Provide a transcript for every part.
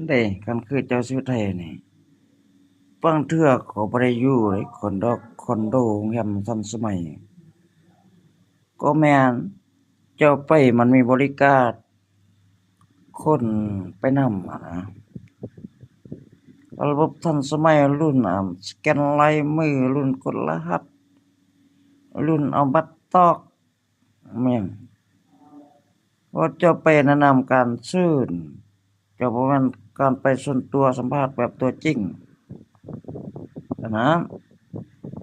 ເດ້ ຄັນຄືເຈົ້າຊິໄທນີ້ ບາງເທື່ອກໍບໍ່ໄດ້ຢູ່ເດ້ ຄອນໂດ ຄອນໂດ ໂຮງແຮມທັນສະໄໝ ກໍແມ່ນເຈົ້າໄປມັນມີບໍລິການຄົນໄປນຳຫັ້ນນະ ລະບົບທັນສະໄໝ ລຸ້ນ ອາ ສະແກນລາຍມື ລຸ້ນກົດລະຫັດ ລຸ້ນເອົາບັດຕອກ ແມ່ນ ເພາະເຈົ້າໄປແນະນຳການຊື່ນ ເຈົ້າບໍ່ແມ່ນການໄປສ່ວນຕົວ ສຳພາດແບບຕົວຈິງ ອັນນັ້ນ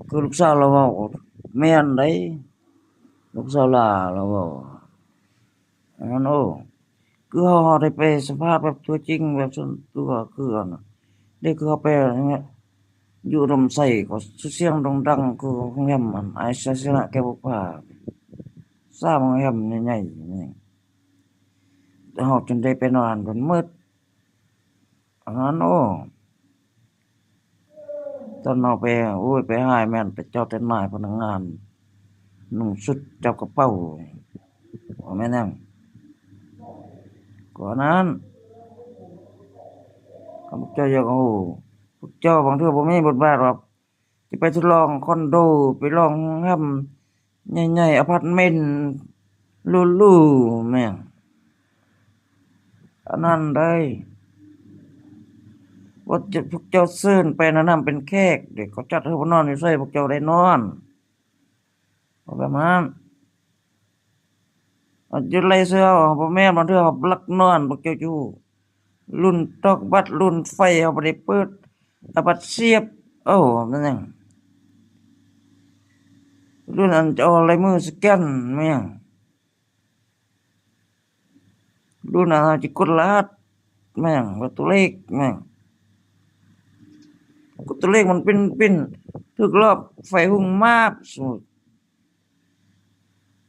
ຄືລູກສາວລາວເວົ້າ ແມ່ນໃດ໋ ລູກສາວຫຼ້າລາວເວົ້າ ອັນນັ້ນ ໂອ້ ຄືເຮົາ ເຮົາໄດ້ໄປສຳພາດແບບຕົວຈິງ ແບບສ່ວນຕົວ ຄືອັນນັ້ນເດ້ ຄືເຮົາໄປຢູ່ອຸດົມໄຊ ກໍຊື່ສຽງໂດ່ງດັງ ຄືໂຮງແຮມອັນອ້າຍໄຊຊະນະ ແກ້ວບຸບຜາ ສາມໂຮງແຮມໃຫຍ່ໆ ນີ້ ເຮົາຈົນໄດ້ໄປນອນກັນໝົດ ອັນນັ້ນ ໂອ້ ຕອນເຮົາໄປ ໂອ້ຍ ໄປຮ້າຍແມ່ນແຕ່ເຈົ້າແຕ່ນາຍພະນັກງານ ນຸ່ງຊຸດຈັບກະເປົາ ບໍ່ແມ່ນຫຍັງ ກໍອັນນັ້ນ ຄັນພວກເຈົ້າຢາກຮູ້ ພວກເຈົ້າບາງເທື່ອບໍ່ມີບົດບາດວ່າ ຈະໄປທົດລອງຄອນໂດ ໄປລອງໂຮງແຮມໃຫຍ່ໆ ອາພາດເມັນຫຼູໆ ແມ່ນ ອັນນັ້ນເດ້ ວ່າຈະ ພວກເຈົ້າເຊີນໄປແນະນຳເປັນແຂກເດ້ ເຂົາຈັດໃຫ້ໄປນອນຢູ່ໃສ ພວກເຈົ້າໄດ້ນອນ ເອົາແບບນັ້ນ ເອົາຢູ່ໄລ່ເສືອເຮົາ ບໍ່ແມ່ນ ບາງເທື່ອເຮົາລັກນອນ ພວກເຈົ້າຢູ່ ລຸ້ນຕອກບັດ ລຸ້ນໄຟເຮົາບໍ່ໄດ້ເປີດ ເອົາບັດສຽບ ໂອ້ ແມ່ນຫຍັງ ລຸ້ນອັນຈະເອົາລາຍມືສະແກນ ແມ່ນຫຍັງ ລຸ້ນອັນເຮົາຈະກົດລະຫັດ ແມ່ນຫຍັງ ກົດຕົວເລກ ແມ່ນຫຍັງ ກົດຕົວເລກມັນປິ່ນໆ ຖືກລອບ ໄຟຮຸ່ງມາບ ສົມມຸດ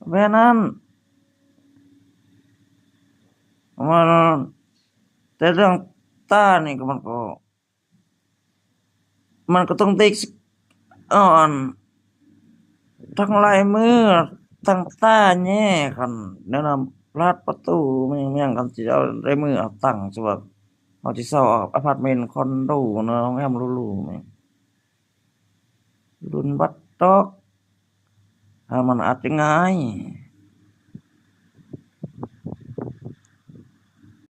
ແບບນັ້ນ ວ່າ ແຕ່ເລື່ອງຕານີ້ກໍ ມັນກໍ ມັນກໍຕ້ອງໄດ້ ເອົາອັນ ທັງລາຍມື ທັງຕາແຍກຫັ້ນ ແນວນຳ ລາດປະຕູ ແມ່ນຫຍັງ ຄັນຊິເອົາລາຍມືເອົາຕັ້ງ ສົມມຸດວ່າ ເຮົາຊິເຊົ່າອາພາດເມັນ ຄອນໂດ ນະ ໂຮງແຮມຫຼູໆ ແມ່ນ ລຸ້ນບັດຕອກ ຖ້າມັນອາດຈະງ່າຍ